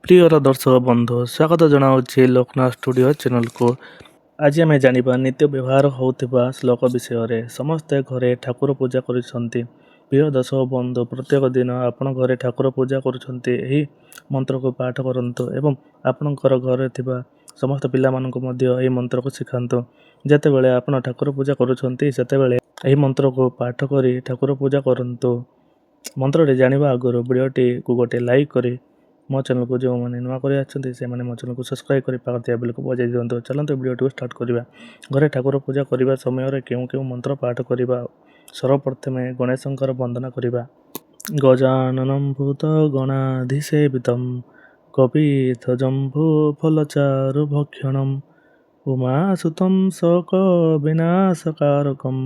ପ୍ରିୟର ଦର୍ଶକ ବନ୍ଧୁ, ସ୍ୱାଗତ ଜଣାଉଛି ଲୋକନାଥ ଷ୍ଟୁଡ଼ିଓ ଚ୍ୟାନେଲକୁ। ଆଜି ଆମେ ଜାଣିବା ନିତ୍ୟ ବ୍ୟବହାର ହେଉଥିବା ଶ୍ଲୋକ ବିଷୟରେ। ସମସ୍ତେ ଘରେ ଠାକୁର ପୂଜା କରୁଛନ୍ତି। ପ୍ରିୟ ଦର୍ଶକ ବନ୍ଧୁ, ପ୍ରତ୍ୟେକ ଦିନ ଆପଣ ଘରେ ଠାକୁର ପୂଜା କରୁଛନ୍ତି, ଏହି ମନ୍ତ୍ରକୁ ପାଠ କରନ୍ତୁ ଏବଂ ଆପଣଙ୍କର ଘରେ ଥିବା ସମସ୍ତ ପିଲାମାନଙ୍କୁ ମଧ୍ୟ ଏହି ମନ୍ତ୍ରକୁ ଶିଖାନ୍ତୁ। ଯେତେବେଳେ ଆପଣ ଠାକୁର ପୂଜା କରୁଛନ୍ତି, ସେତେବେଳେ ଏହି ମନ୍ତ୍ରକୁ ପାଠ କରି ଠାକୁର ପୂଜା କରନ୍ତୁ। ମନ୍ତ୍ରଟି ଜାଣିବା ଆଗରୁ ଭିଡ଼ିଓଟିକୁ ଗୋଟେ ଲାଇକ୍ କରି ମୋ ଚ୍ୟାନେଲକୁ ଯେଉଁମାନେ ନୂଆ କରି ଆସିଛନ୍ତି, ସେମାନେ ମୋ ଚ୍ୟାନେଲକୁ ସବସ୍କ୍ରାଇବ୍ କରି ପାଖରେ ଥିବା ବେଲକୁ ବଜାଇ ଦିଅନ୍ତୁ। ଚାଲନ୍ତୁ, ଭିଡ଼ିଓଟିକୁ ଷ୍ଟାର୍ଟ କରିବା। ଘରେ ଠାକୁର ପୂଜା କରିବା ସମୟରେ କେଉଁ କେଉଁ ମନ୍ତ୍ର ପାଠ କରିବା? ସର୍ବପ୍ରଥମେ ଗଣେଶଙ୍କର ବନ୍ଦନା କରିବା। ଗଜାନନଂ ଭୂତ ଗଣାଧିସେବିତಂ କପିଥ ଜମ୍ଭୁ ଫଲଚାରୁ ଭକ୍ଷଣମ୍ ଉମାସୁତଂ ଶୋକ ବିନାଶକାରକମ୍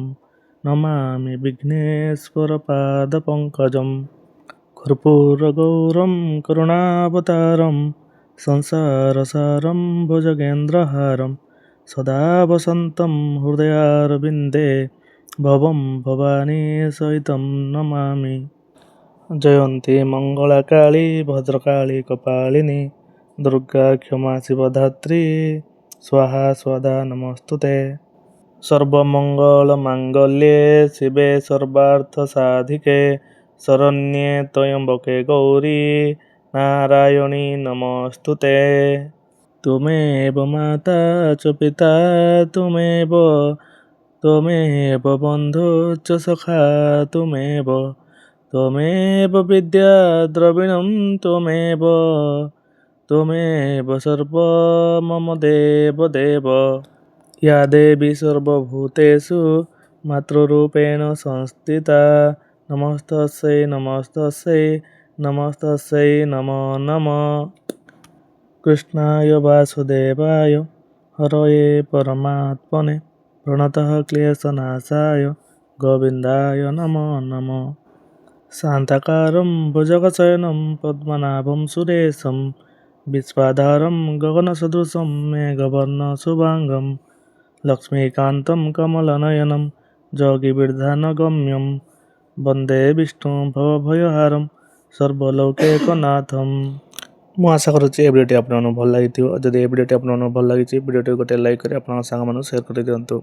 ନମାମି ବିଘ୍ନେଶ୍ୱର ପାଦ ପଙ୍କଜମ୍। କର୍ପୂର ଗୌରಂ କରୁଣାବତାରମ୍ ସଂସାର ସାରମ୍ ଭୁଜଗେନ୍ଦ୍ରହାରମ୍ ସଦା ବସନ୍ତଂ ହୃଦୟାରବିନ୍ଦେ ଭବಂ ଭବାନୀ ସହିତଂ ନମାମି। ଜୟନ୍ତୀ ମଙ୍ଗଳା କାଳୀ ଭଦ୍ରକାଳୀ କପାଳିନୀ ଦୁର୍ଗା କ୍ଷମା ଶିବଧାତ୍ରୀ ସ୍ୱାହା ସ୍ୱଧା ନମସ୍ତୁତେ। ସର୍ବମଙ୍ଗଳ ମାଙ୍ଗଲ୍ୟେ ଶିବେ ସର୍ବାର୍ଥ ସାଧିକେ ଶରଣ୍ୟେ ତ୍ରୟମ୍ବକେ ଗୌରୀ ନାରାୟଣୀ ନମସ୍ତୁତେ। ତ୍ୱମେବ ମାତା ଚ ପିତା ତ୍ୱମେବ ତ୍ୱମେବ ବନ୍ଧୁଶ୍ଚ ସଖା ତ୍ୱମେବ ତ୍ୱମେବ ବିଦ୍ୟା ଦ୍ରବିଣମ୍ ତ୍ୱମେବ ତ୍ୱମେବ ସର୍ବ ମମ ଦେବ ଦେବ। ୟା ଦେବୀ ସର୍ବଭୂତେଷୁ ମାତୃରୂପେଣ ସଂସ୍ଥିତା ନମସ୍ତସ୍ୟୈ ନମସ୍ତସ୍ୟୈ ନମସ୍ତସ୍ୟୈ ନମୋ ନମଃ। କୃଷ୍ଣାୟ ବାସୁଦେବାୟ ହରୟେ ପରମାତ୍ମନେ ପ୍ରଣତଃ କ୍ଲେଶନାଶାୟ ଗୋବିନ୍ଦାୟ ନମୋ ନମଃ। ଶାନ୍ତାକାରଂ ଭୁଜଗଶୟନଂ ପଦ୍ମନାଭଂ ସୁରେଶಂ ବିଶ୍ୱାଧାରଂ ଗଗନସଦୃଶଂ ମେଘବର୍ଣ୍ଣ ଶୁଭାଙ୍ଗಂ ଲକ୍ଷ୍ମୀକାନ୍ତଂ କମଲନୟନଂ ଯୋଗିବିର୍ଧ୍ୟାନଗମ୍ୟଂ ବନ୍ଦେ ବିଷ୍ଣୁ ଭବଭୟହାରಂ ସର୍ବଲୋକୈକନାଥମ୍। ମୁଁ ଆଶା କରୁଛି ଏ ଭିଡ଼ିଓଟି ଆପଣମାନଙ୍କୁ ଭଲ ଲାଗିଥିବ। ଯଦି ଏ ଭିଡ଼ିଓଟି ଆପଣମାନଙ୍କୁ ଭଲ ଲାଗିଛି, ଭିଡ଼ିଓଟିକୁ ଗୋଟେ ଲାଇକ୍ କରି ଆପଣଙ୍କ ସାଙ୍ଗମାନଙ୍କୁ ସେୟାର କରିଦିଅନ୍ତୁ।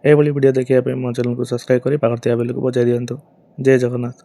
ଏଇଭଳି ଭିଡ଼ିଓ ଦେଖିବା ପାଇଁ ମୋ ଚ୍ୟାନେଲକୁ ସବସ୍କ୍ରାଇବ୍ କରି ପାଖରେ ଥିବା ବେଲକୁ ବଜାଇ ଦିଅନ୍ତୁ। ଜୟ ଜଗନ୍ନାଥ।